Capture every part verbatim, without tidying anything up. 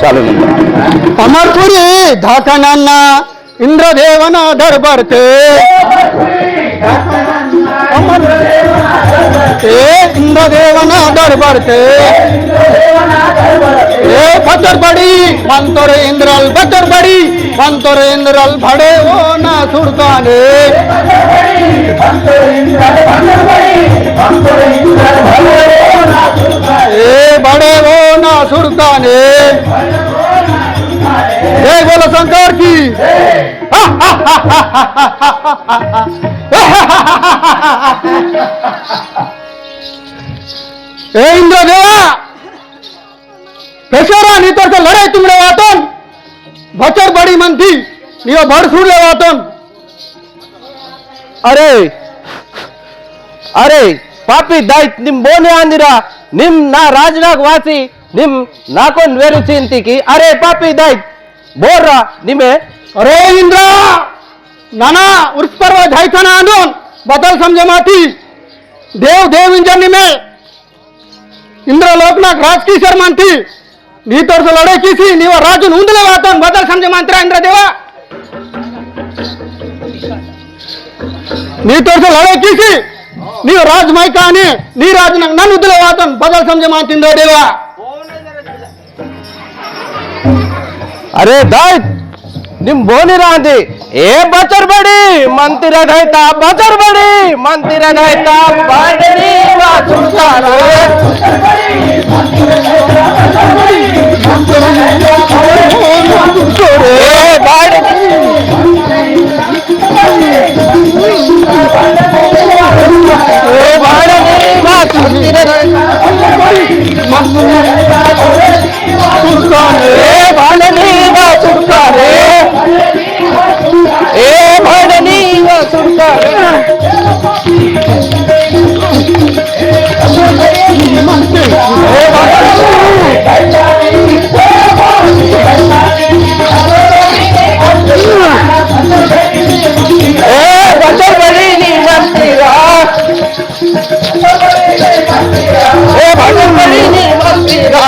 चालू नहीं। अमरपुरी धाकनन्ना इंद्रदेवना दरबारते। अमर-, ए इंद्रदेवना दरबारते। ए बचर बड़ी मंतोर इंद्रल बचर बड़ी मंतोर इंद्रल भड़े वो ना सुरताने। ए बड़े वो ना सुरताने। जय बोलो शंकर की। ए इंद्रदेवा, पेशोरा नीतोर से लड़ाई तुमरे वातन, बचर बड़ी मनती, नियो बड़ सुरले वातन। अरे, अरे, पापी दाइत निम बोने आंदिरा, निम ना राजनाग वासी, निम नाकोन वेरु चिंती की, अरे पापी दाइत, बोर्रा निमे। अरे इंद्रा, नाना उर्स पर्व धाइथाना आंदोन, बदल समझ माती। देव देव इंजन में इंद्र लोकनाथ राज की शर्मांती। नी तोर से लड़े किसी, नीवा राजुन उंदले वातन, बदल समझ मांतरा इंद्र देवा। नी तोर से लड़े किसी, नीवा राज माई कहानी, नी राज नन उंदले वातन, बदल समझ मांत इंद्र देवा। अरे दाई, निम बोनी रांदी। ए बचर बड़ी, मंत्री रहता बचर बड़ी, मंत्री रहता बड़ी, वा सुनता रे। ए बड़ी। ए बड़ी, वा सुनता रे। ए भवानी वा सुरता रे, ए भवानी वा सुरता रे। ए बचर बड़ी नी मंत्री रा। ए भजन बड़ी नी मस्ती रा।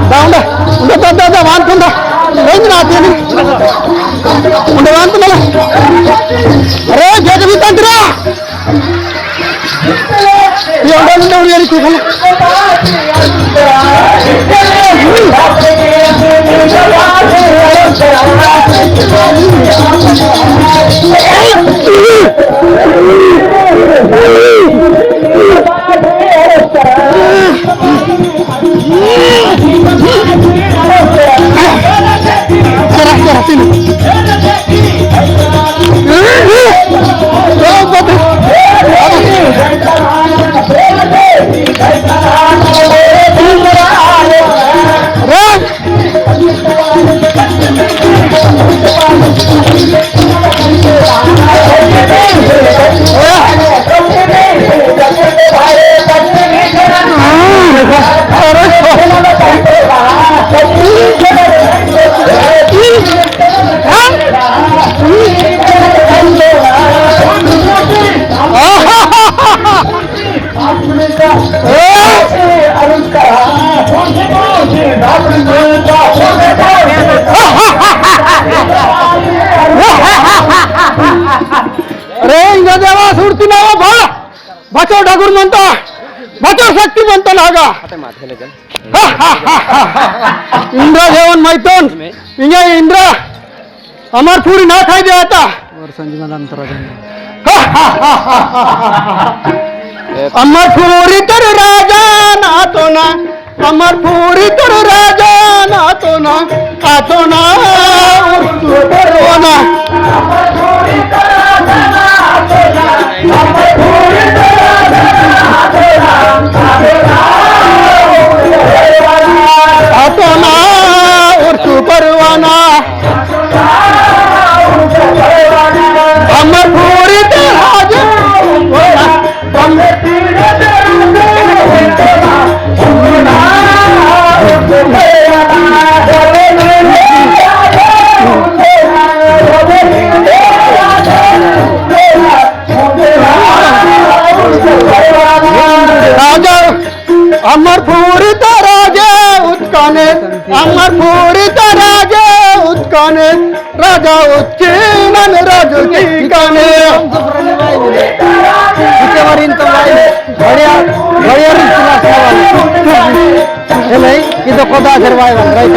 दा, उंडे, उंडे, दा, दा, दा, वांतुंदा। रेंज ना आती है। उंडे वांतुंदा। अरे, जग भी तंत्रा। ये उंडे, उंडे, उंडे, उंडे, उंडे। अरे इंद्र देवा सुरती नावा बा, बचो डगुर मंता, बचो शक्ति मंता नागा। इंद्र देवन मैतोन, इंगे इंद्र, अमर पूरी ना खाई दे आता। और संजीवन अंतर। अमर पूरी तर राजा ना तो ना, अमर पूरी तर राजा ना तो ना, आ तो ना, उस तो ना। आतोना उर्सु परवाना। अमर पूरी ते राज। राजा अमरपुरी तो राजे उत्काने, अमरपुरी तो राजे उत्काने, राजा उच्चीनन राजू की काने। इतवारी इंतवारी बढ़िया, बढ़िया रीति से वाला। ये नहीं, ये तो कोदा सर्वाइवल, राइट।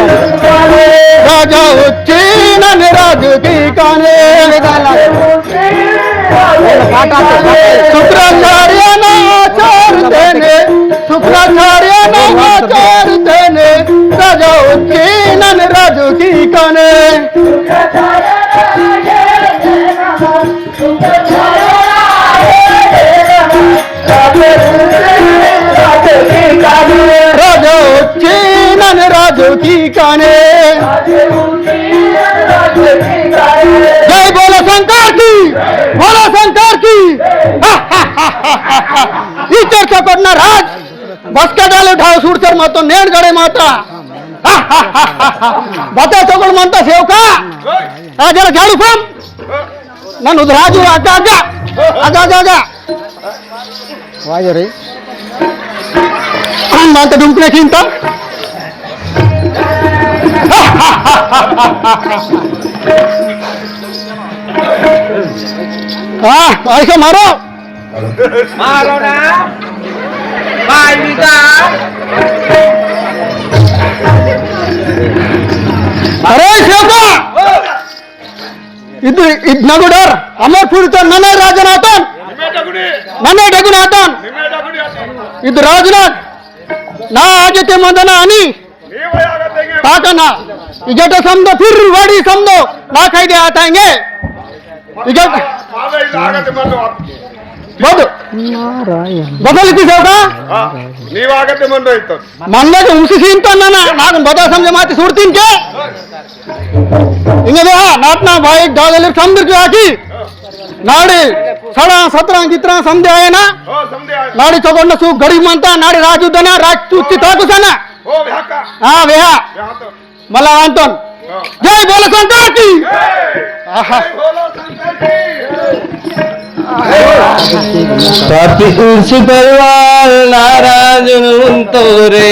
राजा उच्चीनन राजू की काने। शुक्राचार्य ना आचार देने, शुक्राचार्य राजू की काने। राजू चीनन राजू की काने। जय बोलो शंकर की, बोलो शंकर की। इतर चौकट ना राज। बस का डाले ढाल सूट कर मातो नेन गड़े माता। बता तो कोण म्हणता सेवका? आ जरा झाडू फम। नन उधराजू आगा आगा आगा आगा आगा। वाजो रे। हम मानता डुमकने खिंता। हाँ, ऐसे मारो। मारो ना। भाई निका। अरे सेवका। इद इद नगुडर अमरपुर तो नने राजनाथन। नने डगुनाथन। इद राजनाथ। ना आगे ते मंदना अनि। ताकना। इगेट समदो फिर वाड़ी समदो। ना खाई दे आतांगे। इगेट। बदु। नारायण। बदल की सेवका? हाँ, नीवागते मन रोहित। मन्ने तो उसी सीन तो ना ना ना बता समझे माती सूरतीन के। इंगे दे हाँ नाटना भाई डागले समझ के आकी। नाड़ी सड़ा सतरा कितना समझे आए ना। नाड़ी चौकड़ ना सू गरीब मनता नाड़ी राजू दना राज तू चिता कुछ ना। हाँ वेहा। मला आंटन। जय बोलो शंकर की। आहा। पापी उर्स परवाल नाराज उंतोरे।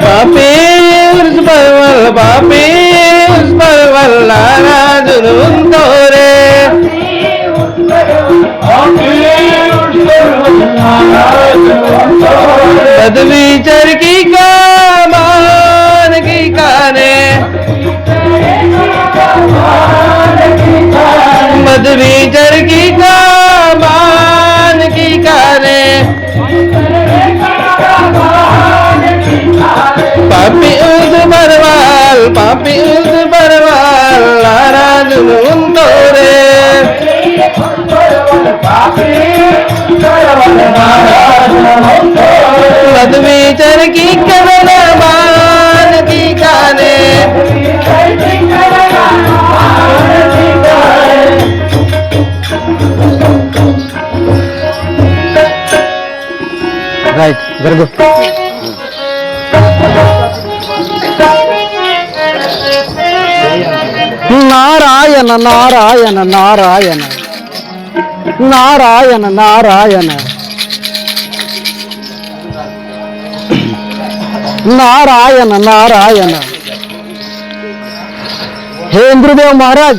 पापी उर्स परवाल, पापी उर्स परवाल नाराज उंतोरे। पदवी चरकी का मान की काने। पदवी चरकी का मान की काने। पापी उस बरवाल, पापी उस बरवाल, नाराज उंतोरे। लद विचार की करना मान की काने। Right, very good. नारायण, नारायण, नारायण। नारायण, नारायण। नारायण, नारायण। हे इंद्रदेव महाराज,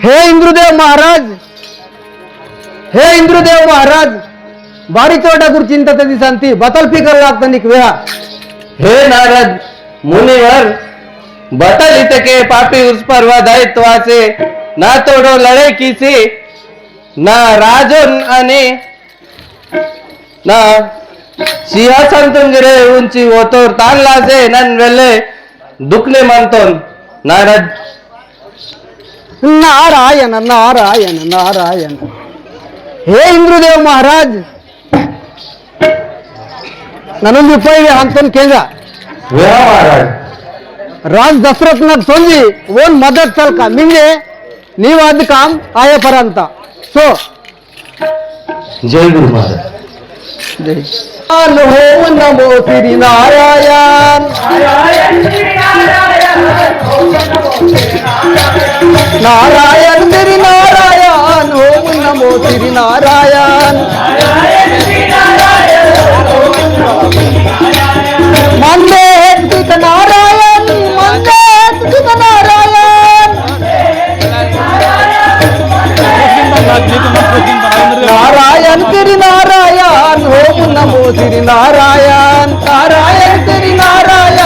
हे इंद्रदेव महाराज, हे इंद्रदेव महाराज, बारी चोटा गुर चिंता तदी शांति, बतल पीकर लागता निक वेहा। हे नारद मुनिवर, बतल इतके पापी उस पर्वत आयत वासे, ना तोड़ो लड़ाई कीसी, ना राजोन अने, ना सिंहासन तुंगरे उंची ओतोर तान लासे, नन वेले दुखने मनतोन नारद। नारायण, नारायण, नारायण। हे इंद्रदेव महाराज, ननुंदी पै वे हंतन केंगा। वेहा महाराज। राज दशरथ नक सोंजी, वोन मदद सलका, मिंगे, नीवाद काम आया परंता। So, जय गुरु महाराज। जय। ओम नमो श्री नारायण। नारायण श्री नारायण। ओम नमो श्री नारायण। मंदे हेतु नारायण, मंदे हेतु नारायण। नारायण श्री नारायण, ओम नमो श्री नारायण। नारायण श्री नारायण,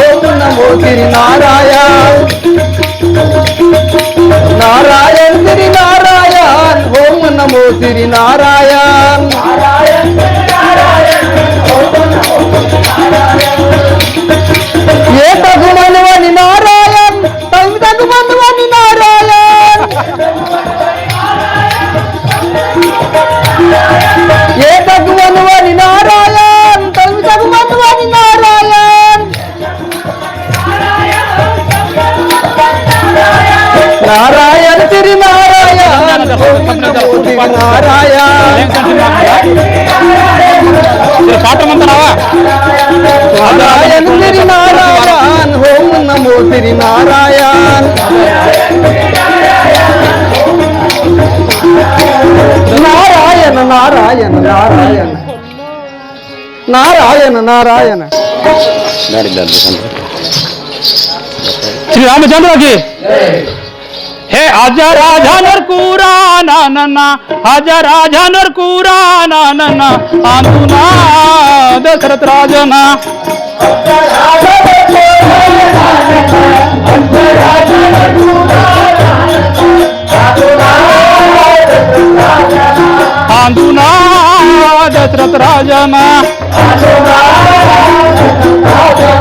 ओम नमो श्री नारायण। नारायण श्री नारायण, ओम नमो श्री नारायण। ये तगु मनवनी नारायण, तंग तगु मनवनी नारायण। ये तगु मनवनी नारायण, तंग तगु मनवनी नारायण। नारायण श्री नारायण, ओम नमो श्री नारायण। पाठ मंत्र आवा। नारायण श्री नारायण, ओम नमो श्री नारायण। नारायण, नारायण, नारायण। नारायण, नारायण। श्री रामचंद्र की। हे आजा राजा नरकुरा ना ना ना, आजा राजा नरकुरा ना ना ना, आंदुना दशरथ राजना। आंदुना दशरथ राजना।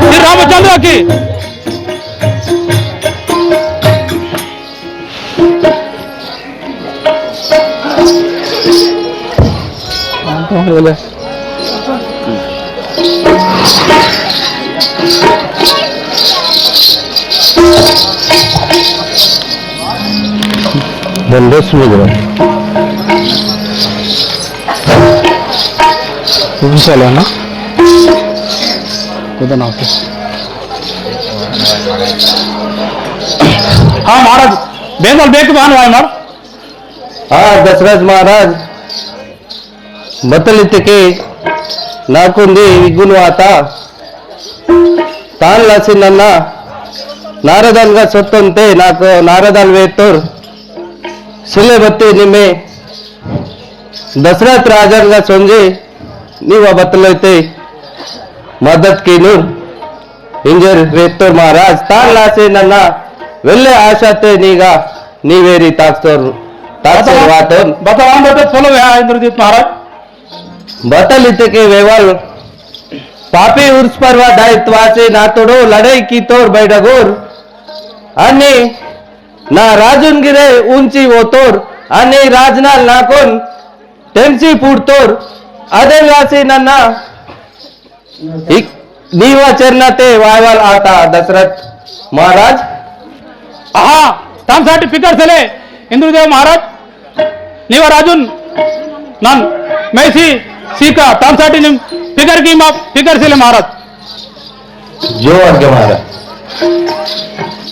श्री रामचंद्र की। दंडोस में जरा। तुम चलो ना। खुदा ना हो। हाँ महाराज, बेंदल बेक बहान वाई मार। हाँ दशरथ महाराज, बतलितके नाकुंदी विगुन वाता। तान लासी नन्ना नारदालगा सोत्तोंते नाको नारदाल वेत्तोर। सिले बत्ती निमे दशरथ राजानगा सोंजी नीवा बतलते मदत कीनुर। इंजर वेत्तोर महाराज, तान लासे नन्ना वेल्ले आशाते नीगा नीवेरी ताक्सोर, ताक्सोर बता, वातोन। बता, वान बता, चलो, वे, हाँ, इंद्रजीत महाराज। बतल इतके वेवल, पापी उर्स पर्वा दायित्वासे नातोडो लड़ाई कीतोर बैडगोर। अनि ना राजुन गिरे ऊंची वोतोर, अनि राजनाल नाकोन टेंसी पुड़तोर, अदेन लासे नन्ना इक नीवा चरणाते वायवाल आता दशरथ महाराज। आहा, तामसाटी फिकर सेले इंद्रदेव महाराज, नीवा राजुन नन मैसी सीका तामसाटी निम फिकर की मा फिकर सेले महाराज। जो आज्ञा महाराज।